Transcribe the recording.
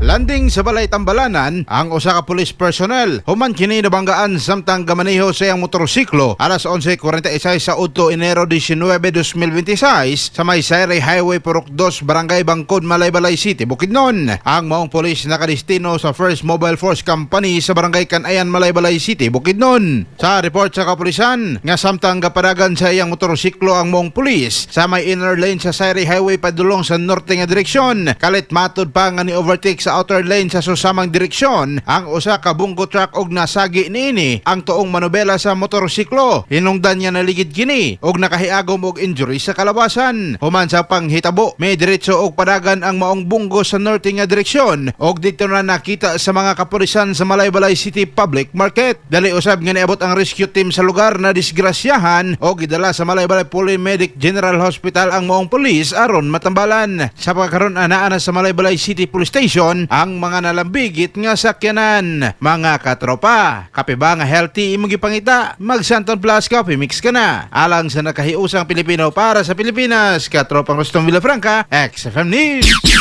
Landing sa balay Tambalanan ang usa ka police personnel human kini nabanggaan samtang gamaneho sa iyang motorsiklo alas 11:46 sa udto, Enero 19, 2026 sa may Sayre Highway, Purok 2, Barangay Bangkod, Malaybalay City, Bukidnon. Ang maong pulis nakadestino sa First Mobile Force Company sa Barangay Canayan, Malaybalay City, Bukidnon. Sa report sa kapulisan nga samtang gapadagan sa iyang motorsiklo ang maong pulis sa may inner lane sa Sayre Highway padulong sa norte nga direksyon, kalit matud pa nga ni overtake sa outer lane sa susamang direksyon ang usa ka bongo truck og nasagi niini ang tuong manobela sa motorsiklo. Hinungdan niya naligid kini og nakahiagom og injury sa kalawasan. Human sa panghitabo, may diretso og padagan ang maong bunggo sa norte nga direksyon og didto na nakita sa mga kapulisan sa Malaybalay City Public Market. Dali usab nga niabot ang rescue team sa lugar na disgrasyahan og gidala sa Malaybalay Polymedic General Hospital ang maong pulis aron matambalan. Sa pagkaron, anaa na sa Malaybalay City Police Station ang mga nalambigit nga sakyanan. Mga katropa, kape ba nga healthy imong gipangita? Mag Santon Plus Coffee Mix ka na. Alang sa nakahiusang Pilipino para sa Pilipinas, katropang Rustom Villafranca, XFM News.